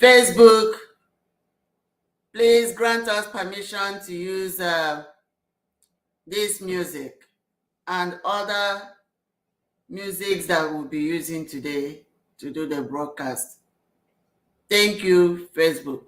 Facebook, please grant us permission to use this music and other musics that we'll be using today to do the broadcast. Thank you, Facebook.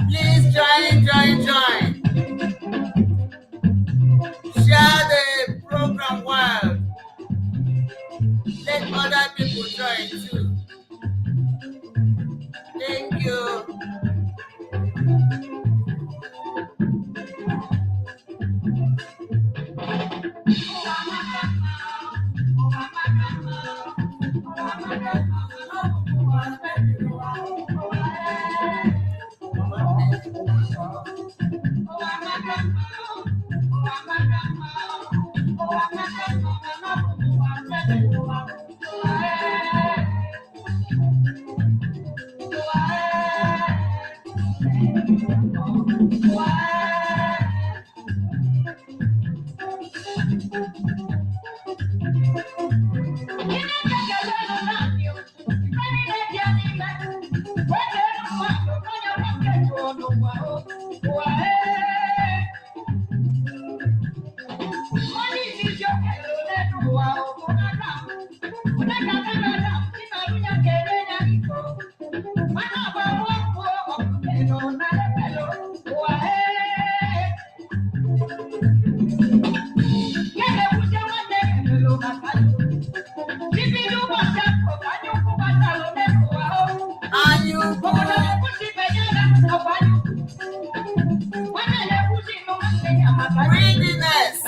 Please join, join, join. Share the program well. Let other people join too. Thank you. Anyukwu, greediness,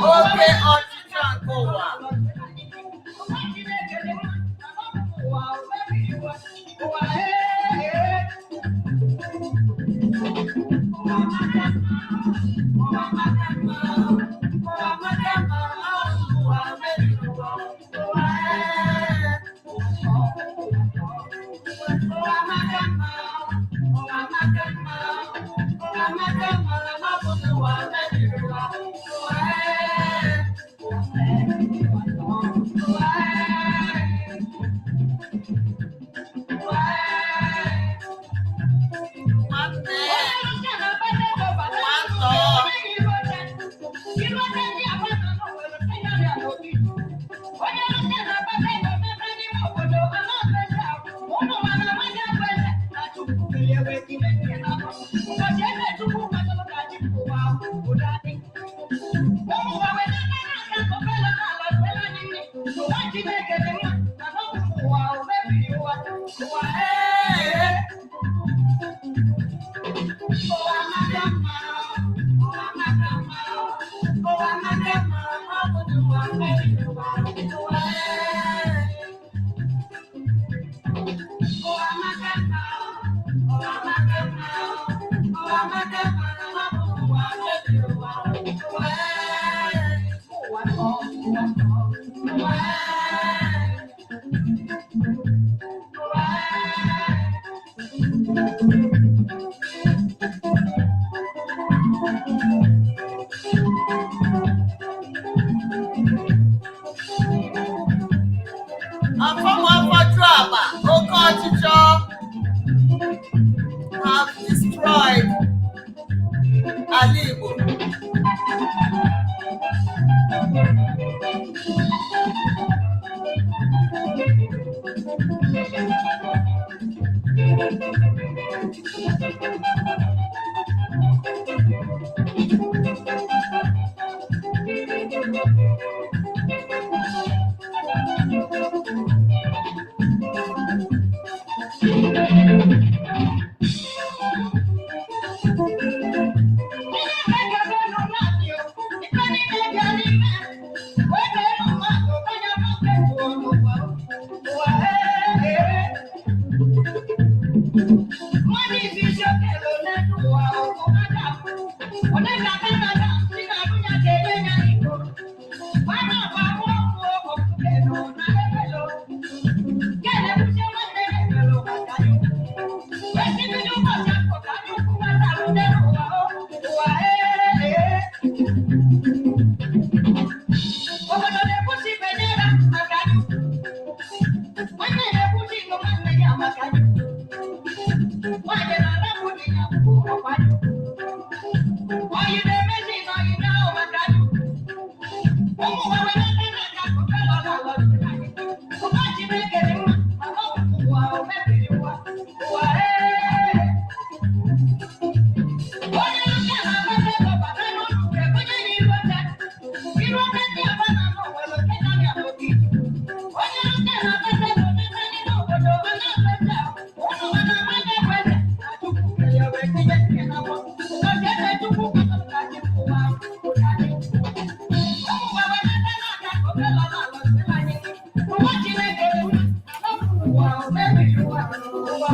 oke ọchịchọ nke ụwa. Nwanne, nwatọ, afọmafọju agba, oke ọchịchọ have destroyed ala Igbo.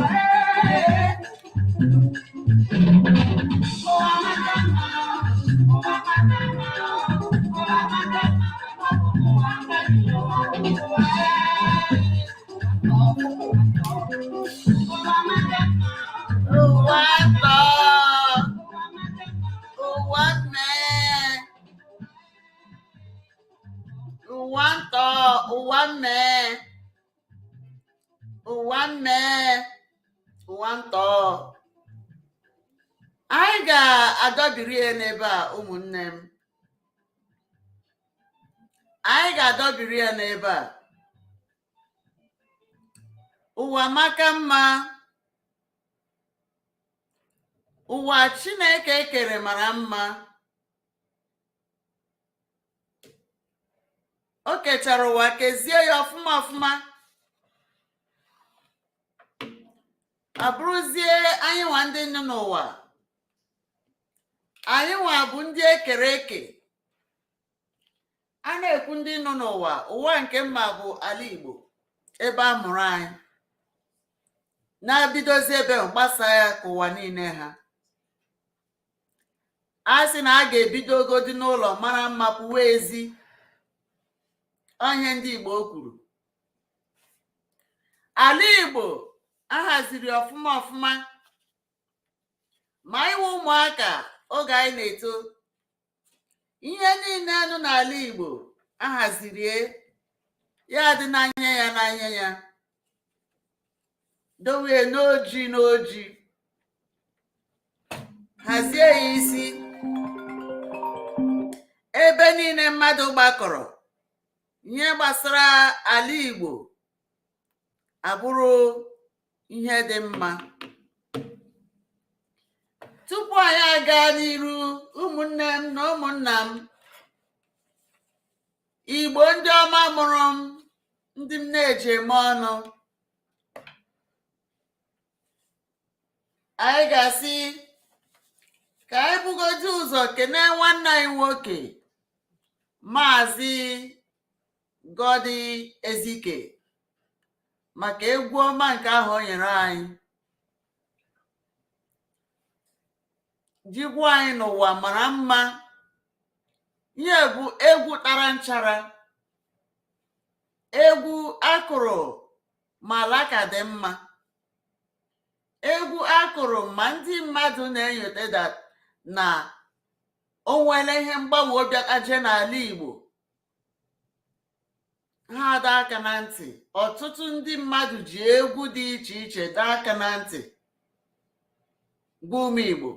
Ee. Ụwa maka mma, ụwa maka mma, ụwa maka mma, ụwa maka ụwa ee. Ụwa maka mma. Ụwa ntọ, ụwa mmee, ụwa ntọ, ụwa mmee, ụwa mmee, ụwa ntọ. Anyị ga-adọbiri ya n'ebe a, ụmụnne m. Anyị ga-adọbiri ya n'ebe a. Ụwa maka mma. Ụwa Chineke kere mara mma. O kechara ụwa kezie ya ọfụma ọfụma. Abụrụzie anyị nwa ndị nọ n'ụwa. Anyị nwa bụ ndị ekere eke. A na-ekwu ndị nọ n'ụwa, ụwa nke mma bụ ala Igbo, ebe a mụrụ anyị. Na-ebidozi ebe gbasa ya ka ụwa niile ha. A sị na a ga-ebidogodi n'ụlọ mara mma pụwa ezi. Ọ ihe ndị Igbo kwuru. Ala Igbo ahaziri ọfụma ọfụma. Ma anyị wụ ụmụaka oge anyị na-eto, ihe niile nọ n'ala Igbo ahazirie ya dị n'anya ya n'anya ya, dowe n'oji n'oji, hazie ya isi. Ebe niile mmadụ gbakọrọ, ihe gbasara ala Igbo abụrụ ihe dị mma. Tupu anyị aga n'iru, ụmụnne m na ụmụnna m, Igbo ndị ọma mụrụ m, ndị m na-eji eme ọnụ, anyị ga-asị ka anyị bugodu ụzọ kene nwanne anyị nwoke, Maazị Goddy Ezike, maka egwu ọma nke ahụ o nyere anyị, ji gwa anyị n'ụwa mara mma. Ihe bụ egwu tara nchara, egwu akụrụ ma ala ka dị mma, egwu akụrụ ma ndị mmadụ na-enyote that na o nwere ihe mgbanwe bịakaje n'ala Igbo. Ha daa aka na ntị. Ọtụtụ ndị mmadụ ji egwu dị iche iche daa aka na ntị gwa ụmụ Igbo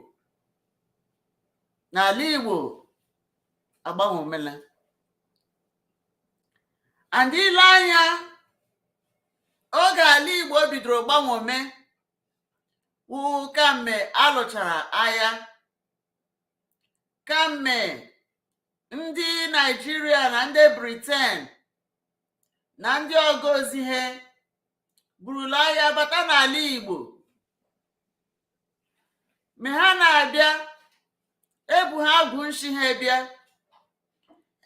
n'ala Igbo agbanwemela. And ile anya oge ala Igbo bidoro gbanweme wụ kamgbe alụchara agha, kamgbe ndị Naijiria na ndị Britain na ndị ọgọzi ha burula agha bata n'ala Igbo. Mgbe ha na-abịa, ebu ha agwụ nshi ha bịa,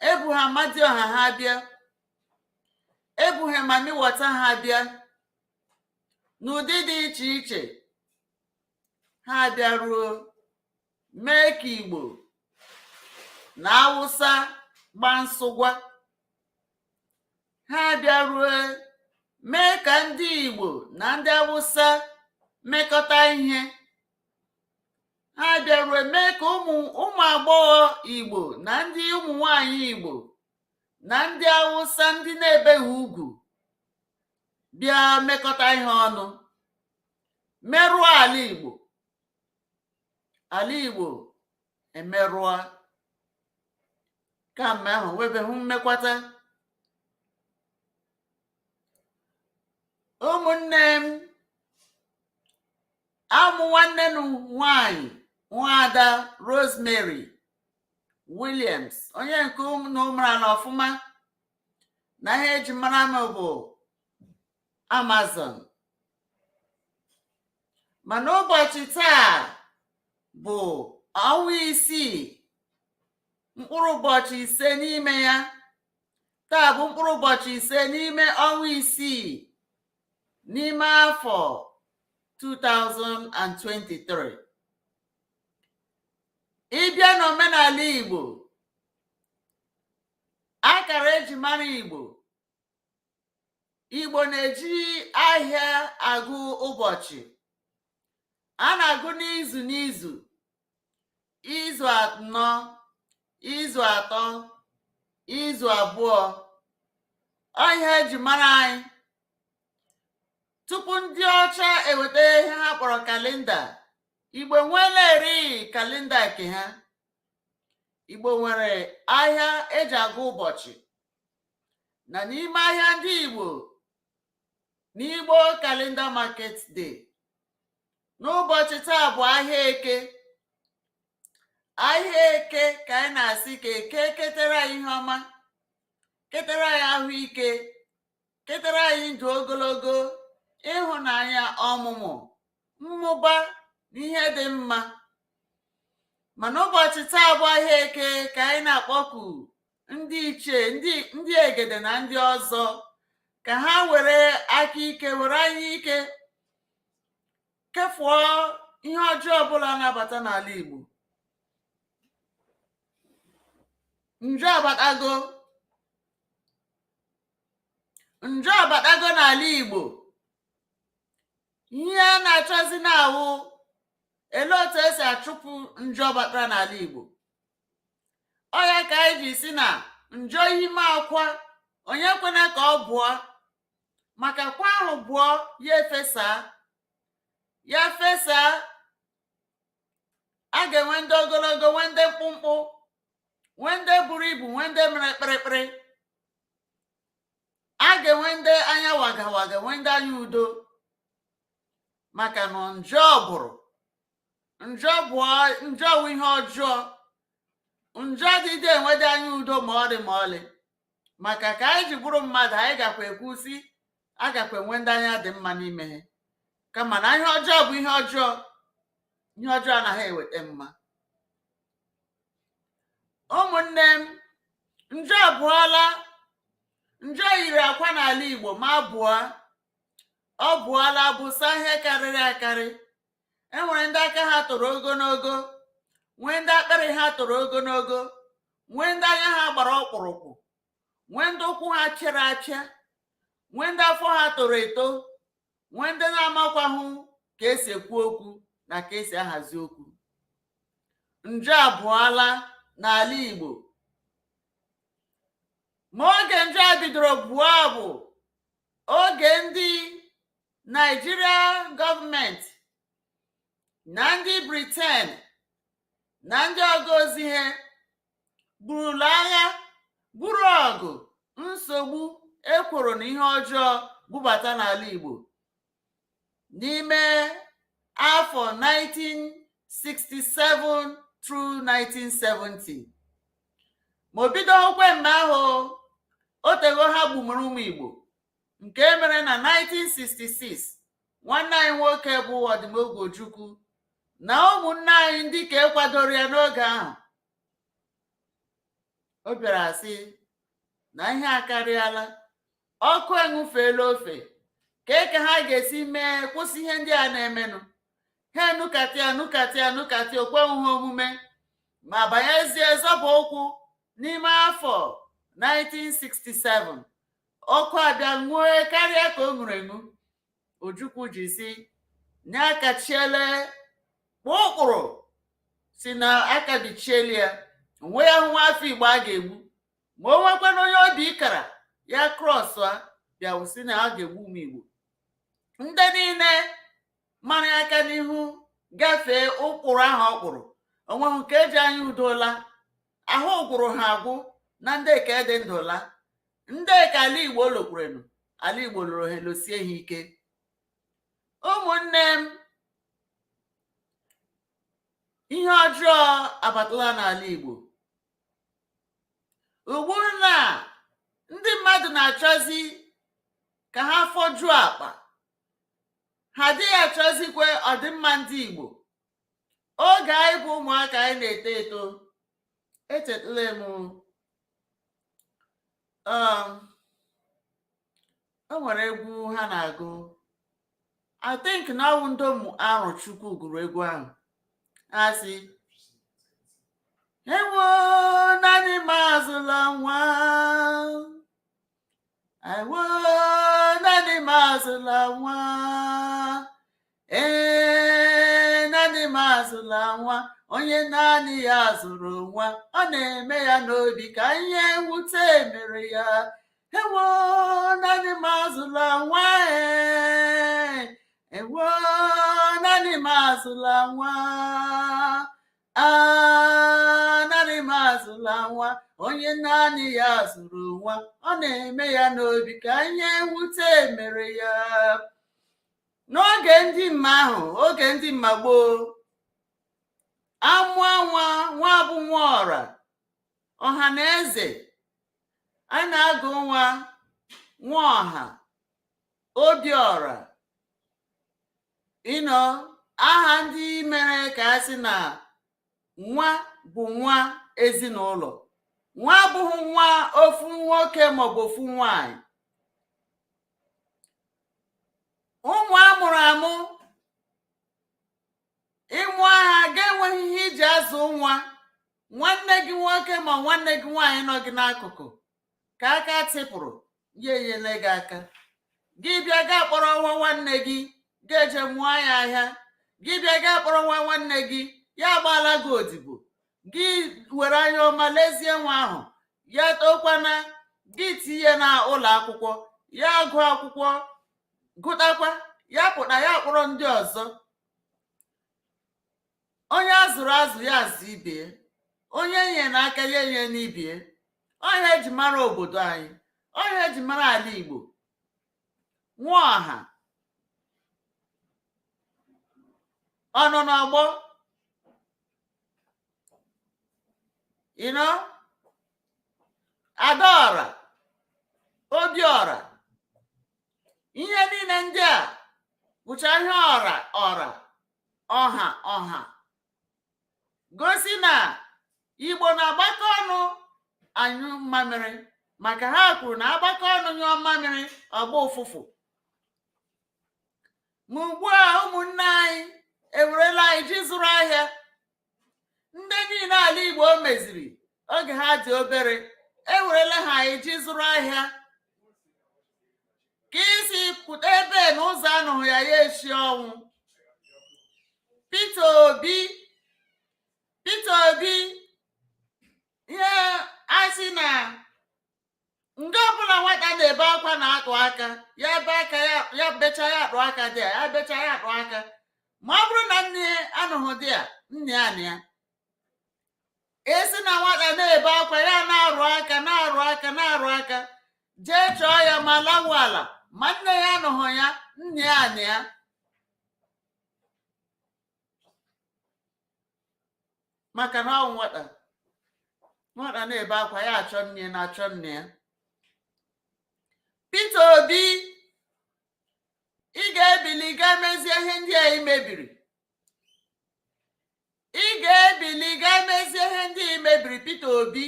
ebu ha amadioha ha bịa, ebu ha mami wọta ha bịa n'ụdị dị iche iche. Ha bịaruo mee ka Igbo na Awụsa gbaa nsụgwa. Ha bịaruo mee ka ndị Igbo na ndị Awụsa mekọta ihe. Ha bịaruo mee ka ụmụ agbọghọ Igbo na ndị ụmụ nwanyị Igbo na ndị Awụsa ndị na-ebeghị ugwu bịa mekọta ihe ọnụ, merụọ ala Igbo. Ala Igbo emerụọ kamgbe ahụ nwebeghị mmekwata. Ụmụnne m, amụ nwanne m nwanyị, nwaada Rosemary Williams, onye nke unu mara na ọfụma na ihe eji mara m bụ Amazon. Mana ụbọchị taa bụ ọnwa isii, mkpụrụ ụbọchị 5 n'ime ya. Taa bụ mkpụrụ ụbọchị 5 n'ime ọnwa isii n'ime afọ 2023. Ịbịa n'omenala Igbo, akara eji mara Igbo, Igbo na-eji ahịa agụ ụbọchị. A na-agụ n'izu n'izu, izu 4, izu 3, izu 2. Ọ ihe eji mara anyị. Tupu ndị ọcha eweta ihe ha kpọrọ kalenda, Igbo enweela eri kalenda nke ha. Igbo nwere ahịa eji agụ ụbọchị. Na n'ime ahịa ndị Igbo, n'Igbo Calendar Market Day, n'ụbọchị taa bụ ahịa Eke. Ahịa Eke ka anyị na-asị ka Eke ketere anyị ihe ọma, ketere anyị ahụike, ketere anyị ndụ ogologo, ịhụnanya, ọmụmụ, mmụba na ihe dị mma. Mana ụbọchị taa bụ ahịa Eke ka anyị na-akpọku ndị ichie, ndị egede na ndị ọzọ ka ha were aka ike, were anya ike kefuo ihe ọjọọ ọbụla na-abata n'ala Igbo. Njọ abatago, njọ abatago n'ala Igbo. Ihe a na-achọzi na-awụ elee otu esi achụpụ njọ batara n'ala Igbo. Ọ ya ka anyị ji si na njọ ime akwa onye kwena ka ọ bụọ, maka kwa ahụ bụọ ya efesa, ya fesa, a ga-enwe ndị ogologo, nwee ndị mkpụmkpụ, nwee ndị buru ibu, nwee ndị mere kpịrịkpịrị. A ga-enwe ndị anya waga waga, nwee ndị anya udo, maka na njọ bụrụ njọ bụọ njọ wụ ihe ọjọọ. Njọ adịghị enwede anya udo ma ọlị ma ọlị, maka ka anyị ji bụrụ mmadụ, anyị gakwa ekwu sị a gakwa enwe ndị anya dị mma n'ime ha, kama na ihe ọjọọ bụ ihe ọjọọ, ihe ọjọọ anaghị eweta mma. Ụmụnne m, njọ abụọla. Njọ yiri akwa n'ala Igbo ma bụọ, ọ bụọla bụsa ihe karịrị akarị. E nwere ndị aka ha toro ogologo, nwee ndị akpịrị ha toro ogologo, nwee ndị anya ha gbara ọkpụrụkpụ, nwee ndị ụkwụ ha chere acha, nwee ndị afọ ha toro eto, nwee ndị na-amakwahụ ka esi ekwu okwu na ka esi ahazi okwu. Njọ abụọla n'ala Igbo. Ma oge njọ a bidoro bụọ bụ oge ndị Naijiria gọọmenti na ndị Britain na ndị ọgọ ozi ha burula agha, buru ọgụ, nsogbu, ekworo na ihe ọjọọ bubata n'ala Igbo n'ime afọ 1967 through 1970. Ma o bidoghịkwe mgbe ahụ, o tego ha gbumuru ụmụ Igbo, nke mere na 1966 nwanne anyị nwoke bụ Odumegwu Ojukwu na ụmụnne anyị ndị ka ekwadoro ya n'oge ahụ, o bịara sị na ihe akarịala, ọkụ enwufeela ofe, ka eke ha ga-esi mee kwụsị ihe ndị a na-emenụ. Ha enukatị anukatị anukatị, okwenwu ha omume, ma banyezie zọba ụkwụ n'ime afọ 1967, ọkụ abịa nwue karịa ka o nwuru enwu. Ojukwu ji si nye akachiele kpụọ ụkpụrụ, si na akabichiele ya, onwe ya hụ nwa afọ Igbo a ga-egbu, ma o nwekwana onye obi kara ya cross a bịa sị na a ga-egbu ụmụ Igbo. Ndị niile mara aka n'ihu gafee ụkpụrụ ahụ ọ kpụrụ, onweghị nke eji anya udola, ahụ gwụrụ ha agwụ na ndị eke dị ndụla, ndị eke ala Igbo lokwurenu, ala Igbo lụrụ ha losie ha ike. Ụmụnne m, ihe ọjọọ abatala n'ala Igbo ugbu na ndị mmadụ na-achọzi ka ha fọjuo akpa ha, adịghị achọzikwe ọdịmma ndị Igbo. Oge anyị bụ ụmụaka, anyị na-eto eto, echetala m o nwere egwu ha na-agụ, I think na ọwụ ndị ụmụ Arọchukwu gụrụ egwu ahụ. Ha sị, "Ewo, naanị m azụla nwa. Ewo, naanị m azụla nwa. Ee, naanị m azụla nwa. Onye naanị ya zụrụ nwa, ọ na-eme ya n'obi ka ihe mwute mere ya. Ewo, naanị m azụla nwa. Ee, ewo, naanị m azụla nwa. Aa, naanị m azụla nwa. Onye naanị ya zụrụ nwa, ọ na-eme ya n'obi ka ihe mwute mere ya." N'oge ndị mma ahụ, oge ndị mma gboo, amụọ nwa, nwa bụ nwa ọra, ọha na eze a na-agụ nwa nwa ọha, obiọra ịnọ aha ndị mere ka a sị na nwa bụ nwa ezinụlọ. Nwa abụghị nwa ofu nwoke maọbụ ofu nwanyị. Ụmụ a mụrụ amụ, ịmụ aha ga-enweghị ihe iji azụ nwa. Nwanne gị nwoke ma nwanne gị nwaanyị nọ gị n'akụkụ ka aka tịpụrụ ya enyela gị aka, gị bịa gaa kpọrọ nwa nwanne gị, ga-eje mụọ ya ahịa. Gị bịa gaa kpọrọ nwa nwanne gị, ya agbaala gị odibo. Gị were anya ọma lezie nwa ahụ, ya tokwana, gị tinye na ụlọ akwụkwọ, ya gụọ akwụkwọ, gụtakwa, ya pụta, ya kpọrọ ndị ọzọ. Onye azụrụ azụ ya azụ ibie, onye nye n'aka ya enye n'ibie. Ọhịa eji mara obodo anyị, ọhịa eji mara ala Igbo. Nwa ọha ọ nọ n'ọgbọ Adaọra, Obiọra, ihe niile ndị a bụcha ihe ọra ọra, ọha ọha, gosi na Igbo na-agbakọ ọnụ anyụ mmamịrị, maka ha kwuru na agbakọ ọnụ nyụọ mmamịrị, ọgba ụfụfụ. Ma ugbu a, ụmụnne anyị ewerela anyị ji zụrụ ahịa. Ndị niile ala Igbo meziri oge ha dị obere, ewerela ha anyị ji zụrụ ahịa. Ka isi pụta ebe na ụzọ anụghị ya, ya eshi ọnwụ. Peter Obi, Peter Obi, ihe a sị na nga ọbụla nwata na-ebe akwa na-atụ aka, ya ebe aka ya, ya becha, ya atụ aka dị ya, ya becha, ya atụ aka. Ma ọ bụrụ na nne anụghị di ya, nne ya na ya esi na nwata na-ebe akwa, ya na-arụ aka, na-arụ aka, na-arụ aka, jee chọọ ya ma lawu ala, ma nne ya anụghị ya, nne ya na ya. Maka na ọ nwata nwata na-ebe akwa, ya achọ nne ya, na-achọ nne ya. Peter Obi, ị ga-ebili gaa mezie ihe ndị a ị mebiri. Ị ga-ebili gaa mezie ihe ndị ị mebiri, Peter Obi.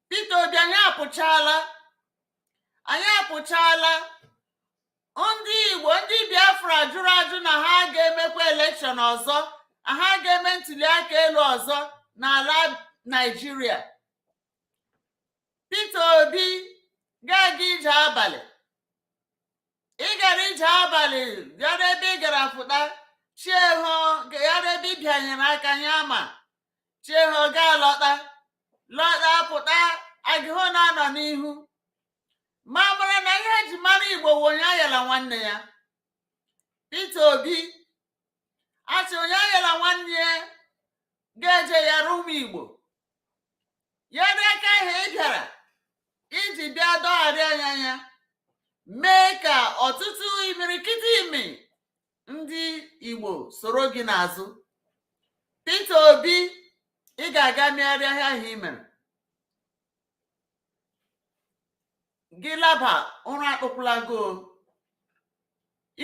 Peter Obi, anyị apụchala, anyị apụchala. Ndị Igbo, ndị Biafra jụrụ ajụ na ha ga-emekwa election ọzọ, ha ga-eme ntuli aka elu ọzọ n'ala Naijiria. Peter Obi ga-aga ije abalị. Ị gara ije abalị bịa n'ebe ị gara pụta chieho ya n'ebe ị bịanyere aka ya ma chieho gaa lọta lọta pụta agịhụ na-anọ n'ihu ma mara na ihe eji mara Igbo wụ onye ayala nwanne ya. Peter Obi asị onye ayala nwanne ya ga-eje yara ụmụ Igbo ya n'aka ahụ ị bịara iji bịa dọgharịa anya anya mee ka ọtụtụ imirikiti imi ndị Igbo soro gị n'azụ. Peter Obi, ị ga-aga megharịa ahịa ahụ ị mere. Gị laba ụra akpụkwula gị o.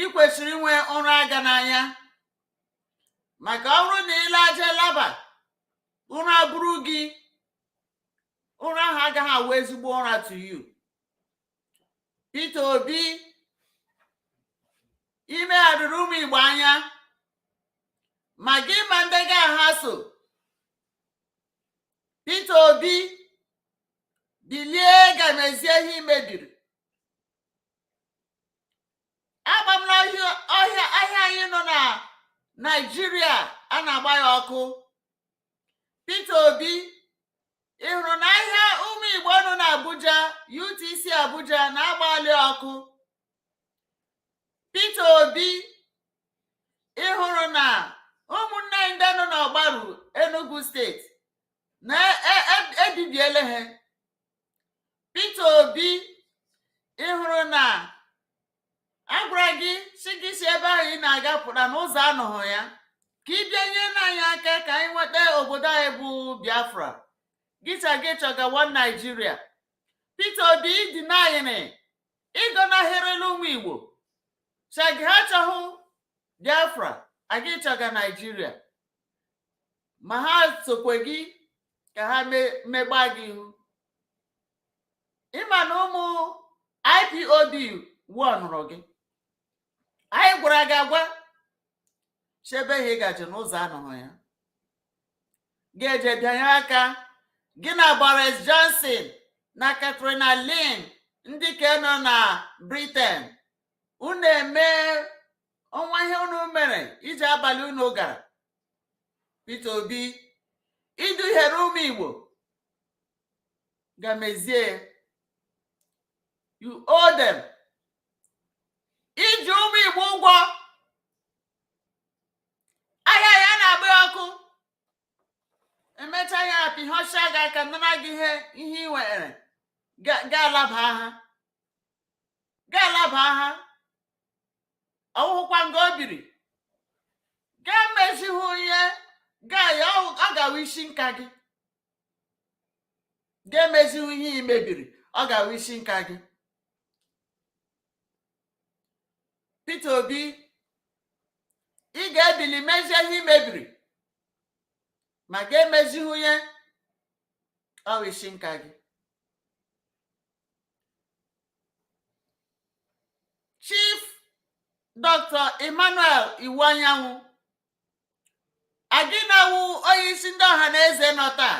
Ị kwesịrị inwe ụra aga n'anya, maka ọ bụrụ na ị laje laba ụra buru gị, ụra ahụ agaghị awụ ezigbo ụra to you. Peter Obi, Imegharịrị ụmụ Igbo anya, ma gị ma ndị gị ha so. Peter Obi, bilie ga-mezie ihe i mebiri. Agbamla ọhịa ọhịa ahịa anyị nọ na Naijiria, a na-agba ya ọkụ. Peter Obi, ị hụrụ na ahịa ụmụ Igbo nọ na Abuja, UTC Abuja, na-agbalị ọkụ? Peter Obi, ị hụrụ na ụmụnne anyị ndị nọ n'Ọgbaru, Enugu Steeti, na ebibiele ha? Peter Obi, ị hụrụ na a gwara gị si gị si ebe ahụ ị na-aga pụta n'ụzọ anọghị ya, ka ị bịa nyere anyị aka ka anyị nweta obodo anyị bụ Biafra? Gịcha gị chọga one Nigeria. Peter Obi, dịnayịrị ịgọnahịrịla ụmụ Igbo chagi ha chọhụ Biafra, aga ịchọga Naijiria, ma ha sokwe gị ka ha megba gị ihu. Ịma na ụmụ IPOB wụọnụrụ gị, anyị gwara gị agwa chebe ha ịgaji n'ụzọ anụrụ ya, ga-eje bịanye aka gị na Boris Johnson na Katrina Lynn, ndị ke nọ na Britain. Unu eme ọnwa ihe unu mere iji abalị unu gara. Peter Obi, iduhiere ụmụ Igbo, gamezie. You owe them. Iji ụmụ Igbo ụgwọ. Ahịa ya na-agba ya ọkụ, emecha ya apịhọcha gị aka, nara gị ihe ị nwere, ga-alaba ha, ga-alaba ha. Ọwụhụkwa nga o biri gaa mezighị ihe gaa ya, ọ gawa isi nka gị. Ga-emezighị ihe ị mebiri, ọ gawa isi nka gị. Peter Obi, ị ga-ebili mezie ihe ị mebiri, ma ga-emezighị ihe, ọ isi nka gị. Chief Dr. Emmanuel Iwuanyanwu, agịnawu onye isi ndị ọha na eze nọ taa,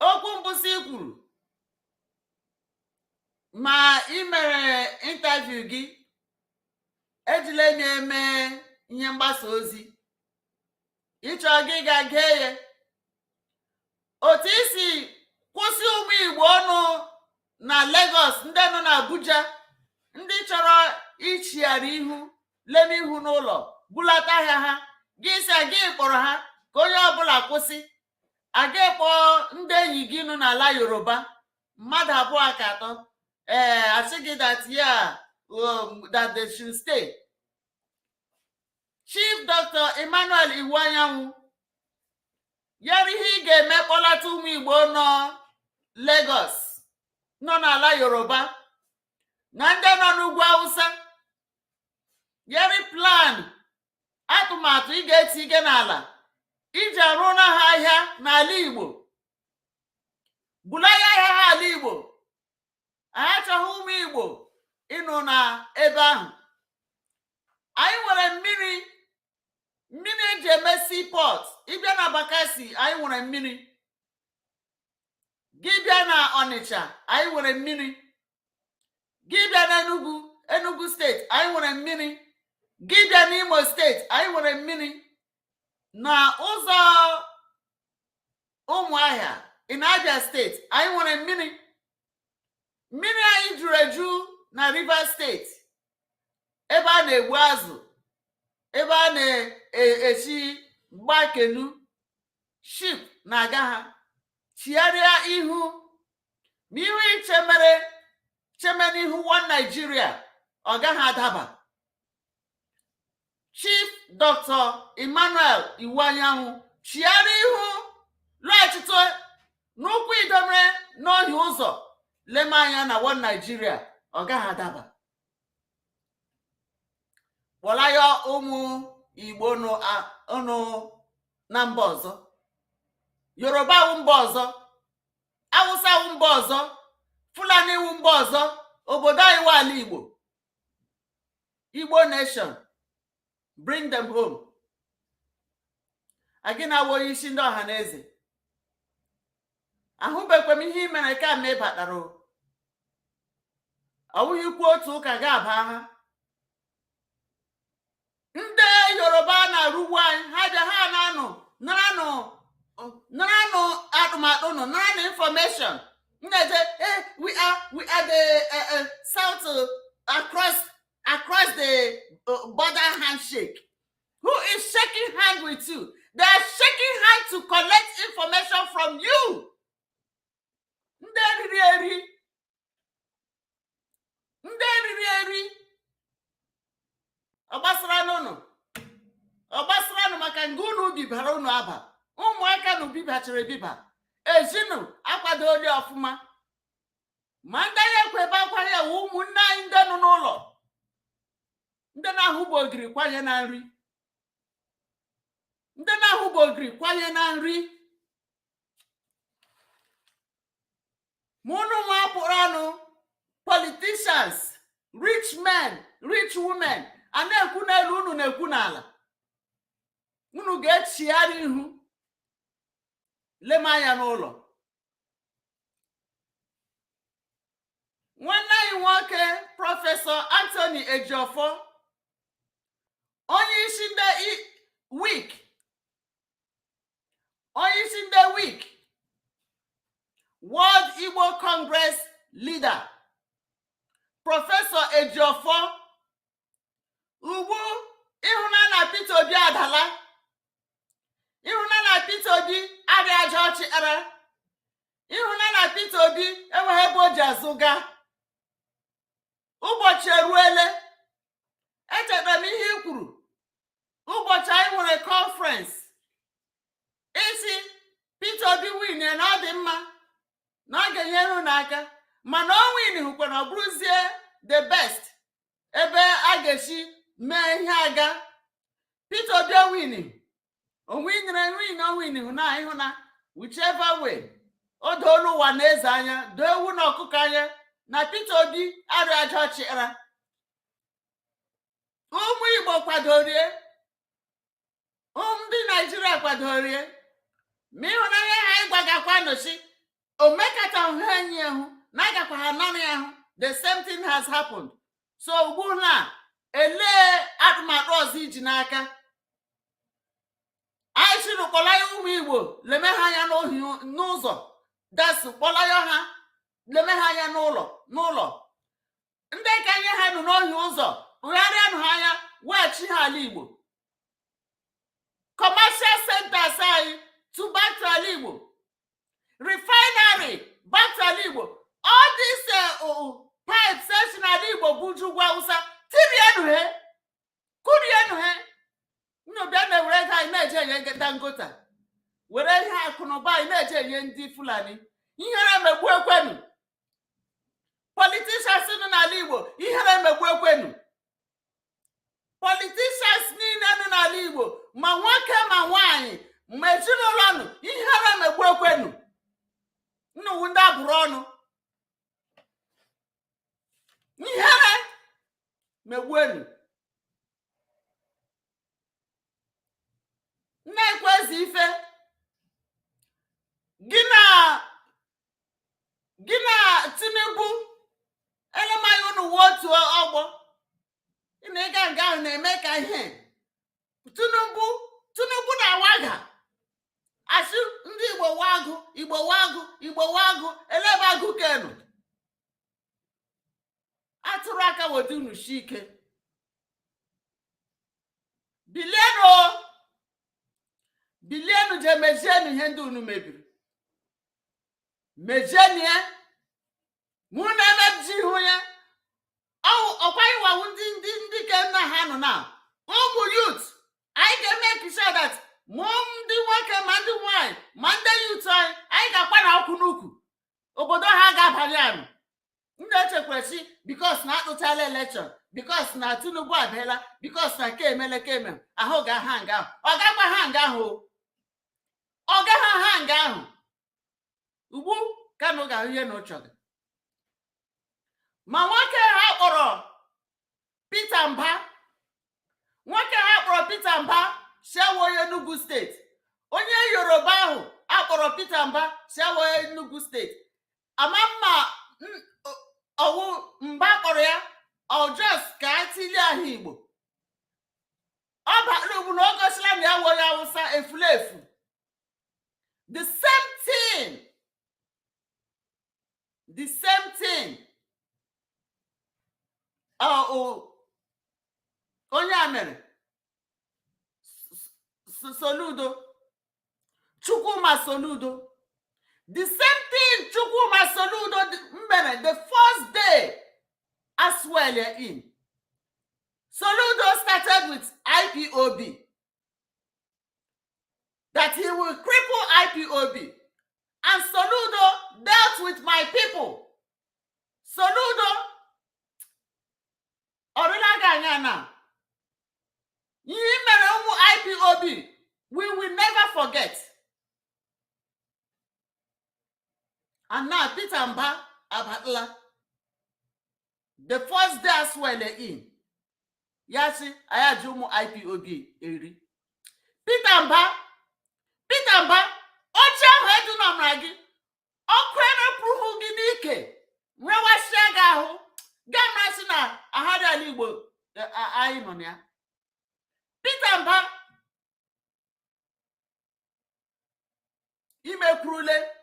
okwu mbụsị kwuru ma ị mere interview gị, ejila m eme ihe mgbasa ozi. Ịchọ gị ga gee ya otu isi kwụsị ụmụ Igbo ọnụ na Lagos, ndị nọ na Abuja, ndị chọrọ ichigharị ihu leme ihu n'ụlọ bulata ahịa ha. Gị si gị kpọrọ ha ka onye ọbụla kwụsị. Aga kpọọ ndị enyi gị nọ n'ala Yoruba, mmadụ abụọ ka atọ, ee, asị gị that, yeah, that they should stay. Chief Dr. Emmanuel Iwuanyanwu, yara ihe ị ga-eme kpọlata ụmụ Igbo nọ Lagos, nọ n'ala Yoruba na ndị nọ n'ugwu Awụsa. Yari plan, atụmatụ ị ga-eti ige n'ala iji arụ na ha ahịa n'ala Igbo, bulaya ahịa ha ala Igbo. Anyị achọghị ụmụ Igbo ịnụ na ebe ahụ. Anyị nwere mmiri, mmiri eji eme seaport. Ịbịa na Bakassi, anyị nwere mmiri. Gị bịa na Ọnịcha, anyị nwere mmiri. Gị bịa na Enugu, Enugu Steeti, anyị nwere mmiri. Gị bịa n'Imo Steeti, anyị nwere mmiri. Na ụzọ Ụmụahịa in Abia Steeti, anyị nwere mmiri. Mmiri anyị juru eju na Rivers Steeti, ebe a na-egbu azụ, ebe a na-esi gbakenu ship na-aga. Ha chigharịa ihu ma ihu ichemere cheme n'ihu one Nigeria, ọ gaghị adaba. Chief Dr. Emmanuel Iwuanyanwu, chigharịa ihu, lọghachite n'ụkwụ idomere n'ohi ụzọ, leme anya na one Nigeria, ọ gaghị adaba. Kpọla ya ụmụ Igbo nụ na mba ọzọ. Yoruba wụ mba ọzọ, Awụsa wụ mba ọzọ, Fulani wụ mba ọzọ. Obodo anyị wụ ala Igbo. Igbo nation, bring them home. Agị na-awụ onye isi ndị ọha na eze, ahụbekwa m ihe i mere ka m ịbatara o. Ọ bụghị ikwu otu ụka ga-aba ha. Ndị Yoruba na-arụgbu anyị, ha bịa, ha na-anụ, naranụ, naranụ atụmatụ nụ, naranụ information nneje. We are the south across the border handshake. Who is shaking hand with you? They are shaking hand to collect information from you. Ndị eriri eri, ndị eriri eri, ọ gbasara n'ụnụ, ọ gbasara nụ, maka nga unu bibara unu aba ụmụaka na bibachara ebiba ezinụ akwadoli ọfụma. Ma ndị anyị ekwe ebe akwa ya wụ ụmụnne anyị ndị nọ n'ụlọ, ndị na-ahụba ogiri kwanye na nri, ndị na-ahụba ogiri kwanye na nri. Ma unu nwa pụrụ anụ, politicians, rich men, rich women, a na-ekwu n'elu, unu na-ekwu n'ala. Unu ga-echigharị ihu lema anya n'ụlọ. Nwanne anyị nwoke, Professor Anthony Ejiofor, onye isi ndị WIC, onye isi ndị WIC, World Igbo Congress leader, Professor Ejiofor, ugbu ịhụna na Peter Obi adala, ịhụna na Peter Obi arịa aja ọchị ara, ịhụna na Peter Obi enweghị ebe o ji azụ gaa. Ụbọchị eruele. Echetara m ihe i kwuru ụbọchị anyị nwere conference, isi Peter Obi win na ọ dị mma, na ọ ga-enyere unu aka, mana o win hụkwara ọ bụrụzie the best ebe a ga-esi mee ihe aga. Peter Obi win, onwe nyere win, o win hụ na ịhụ na whichever way, o doola ụwa na eze anya, doo ewu na ọkụkọ anya na Peter Obi arịa aja ọchịara. Ụmụ Igbo kwadorie, ndị Naijiria kwadorie, ma ịhụnanya ha anyị gwagakwa nọchi omekata hụ enyi hụ na agakwa ha naanị ya hụ. The same thing has happened. So ugbu na elee atụmatụ ọzọ iji n'aka anyị chịrị kpọlaya ụmụ Igbo leme ha anya n'ụzọ dasụ, kpọlaya ha leme ha anya n'ụlọ n'ụlọ, ndị ka nye ha nụ n'ohi ụzọ, rụgharịanụ ha anya, weghachi ha ala Igbo. Commercial centers anyị to back to ala Igbo, refinery back to ala Igbo, all these pipes esi n'ala Igbo buju ugwu Awụsa, tirienụ he, kurienụ he. Unu bịa na-ewere ego anyị na-eje enye Dangote, were ihe akụ na ụba anyị na-eje enye ndị Fulani. Ihere emegbu ekwenu politicians nọ n'ala Igbo, ihere emegbu ekwenu politicians niile nọ n'ala Igbo, ma nwoke ma nwaanyị ma ezinụlọ nụ, ihere emegbu ekwenu nnukwu ndị abụrụ ọnụ, ihere megbuenu. Na-ekwe eze ife gị na Tinubu elemaghị unu wuo otu ọgbọ ị na ịga nga ahụ na-eme ka ihe Tinubu na-awaga asị ndị Igbo wagụ, Igbo wagụ, Igbo wagụ, elebe agụ kenu atụrụ aka weta unu shi ike. Bilienu, bilienu, jee mezienu ihe ndị unu mebiri, mezienu ya. Mụ na-emeji ihu ya ọkwa iwawu ndị ke nna ha nọ na ụmụ youth. Anyị ga-eme sure that ma ndị nwoke ma ndị nwanyị ma ndị youth anyị, anyị ga-akwa na ọkụ n'ukwu obodo ha ga-abanye anụ. Ndị echekwara si because na atụchala election, because na Tinubu abịala, because na ka emele ka eme ahụ ga ha nga ahụ, ọ gakwa ha nga ahụ, ọ gaghị ha nga ahụ. Ugbu Kanu ga-ahụ ihe na ụchọ gị ma nwoke ha kpọrọ. Peter Mba, nwoke ha kpọrọ Peter Mba siawo onye Enugu Steeti. Onye Yoruba ahụ akpọrọ Peter Mba siawo onye Enugu Steeti. Ama mma ọwụ mba kpọrọ ya ọ just ka a tilie ahụ Igbo. Ọ bara ugbu na o gosila na ya wụ onye Awụsa efulefu. The same thing, the same thing. Onye a mere Soludo, Chukwuma Soludo, the same thing Chukwuma Soludo mere the first day as well in. Soludo started with IPOB, that he will cripple IPOB, and Soludo dealt with my people. Soludo ọrịla gị anya na ihe mere ụmụ IPOB, we will never forget. And now Peter Mba abatala. The first day as well in, ya sị anyị ji ụmụ IPOB eri. Peter Mba, Peter Mba, oche ahụ edunamara gị, ọkụ erepụrụ gị n'ike rewasịa gị ahụ, gaa masị na ahadị ala Igbo anyị nọ na ya. Peter Mba, imekwurule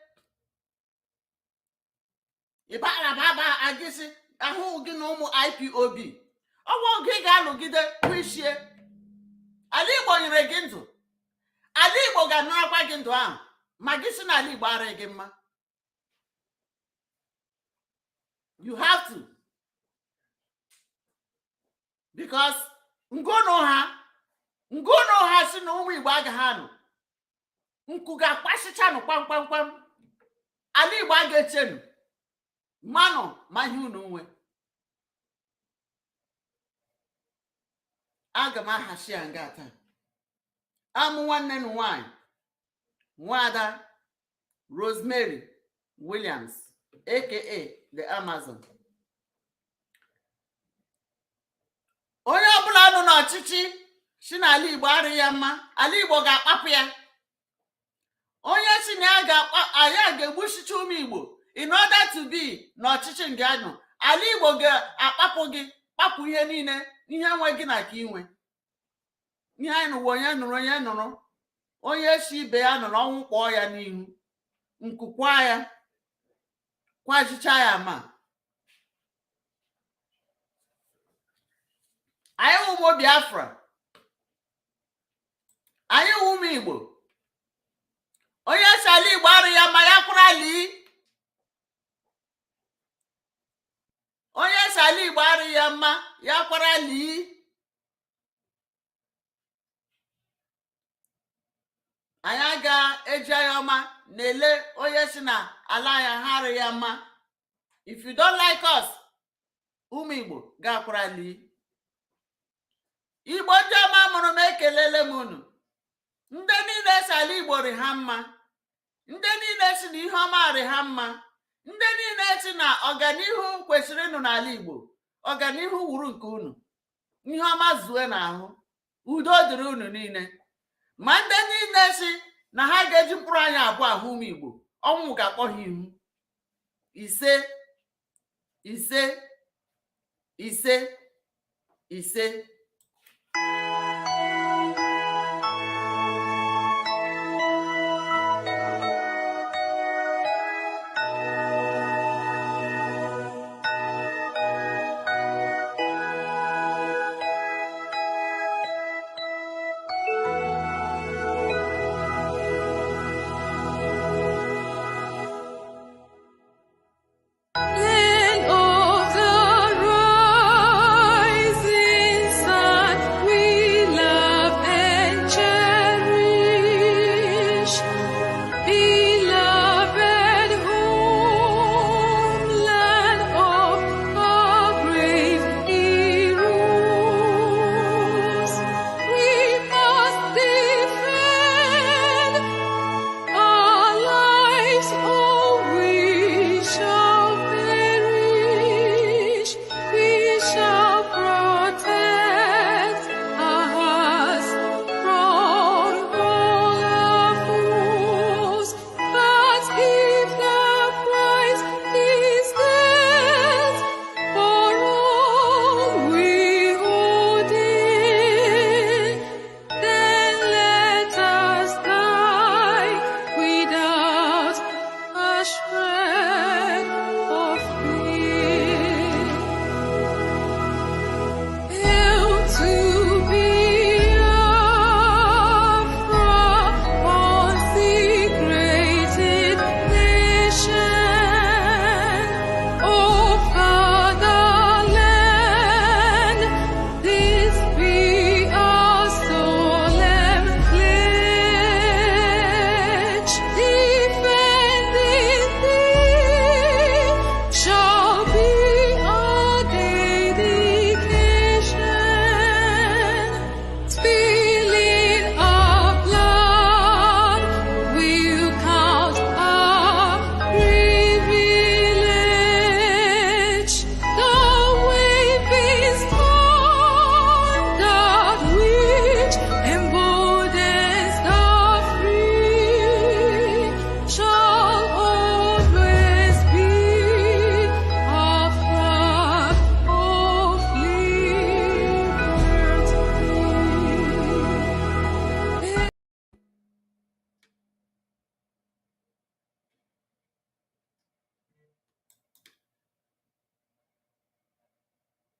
ịbara baba agịsị ahụ gị na ụmụ IPOB. Ọnwa oge ị ga-alụgide kwuchie ala Igbo nyere gị ndụ, ala Igbo ga-anarakwa gị ndụ ahụ ma gị si n'ala Igbo ara gị mma. You have to, because ngụnụ ha ngụnụ ha si na ụmụ Igbo agaghị anọ, nku ga-akpasịchanụ kpamkpamkpam. Ala Igbo a ga-echenu manụ ma ihe unu nwe. Aga m ahachi ya nga taa. Amụ nwanne m nwanyị, Nwada Rosemary Williams, aka the Amazon. Onye ọbụla nọ n'ọchịchị si n'ala Igbo arị ya mma, ala Igbo ga-akpapụ ya. Onye si na ya ga-akpa anyị ga-egbuchicha ụmụ Igbo in order to be n'ọchịchị nga nọ, ala Igbo ga-akpapụ gị, kpapụ ihe niile, ihe nwe gị na ka inwe ihe anyị nụwa. Onye nụrụ, onye nụrụ, onye si ibe ya nụrụ, ọnwụ kpọọ ya n'ihu, nkukwa ya kwajicha ya. Ma anyị wụ ụmụ Biafra, anyị wụ ụmụ Igbo. Onye si ala Igbo arụ ya ma ya kwara lii. Onye si ala Igbo arụ ya mma, ya kwara lii. Anyị aga eji anya ọma na-ele onye si na ala ya ha arụ ya mma. If you don't like us, ụmụ Igbo, ga-akwara lii. Igbo ndị ọma mụrụ m, ekelele m unu. Ndị niile si ala Igbo rị ha mma, ndị niile si na ihe ọma rị ha mma, ndị niile si na ọganihu kwesịrị ịnụ n'ala Igbo, ọganihu wuru nke unu, ihe ọma zue n'ahụ, udo dịrị unu niile. Ma ndị niile si na ha ga-eji mkpụrụ anya abụọ ahụ ụmụ Igbo, ọnwụ ga-akpọ ha ihu. Ise, ise, ise, ise.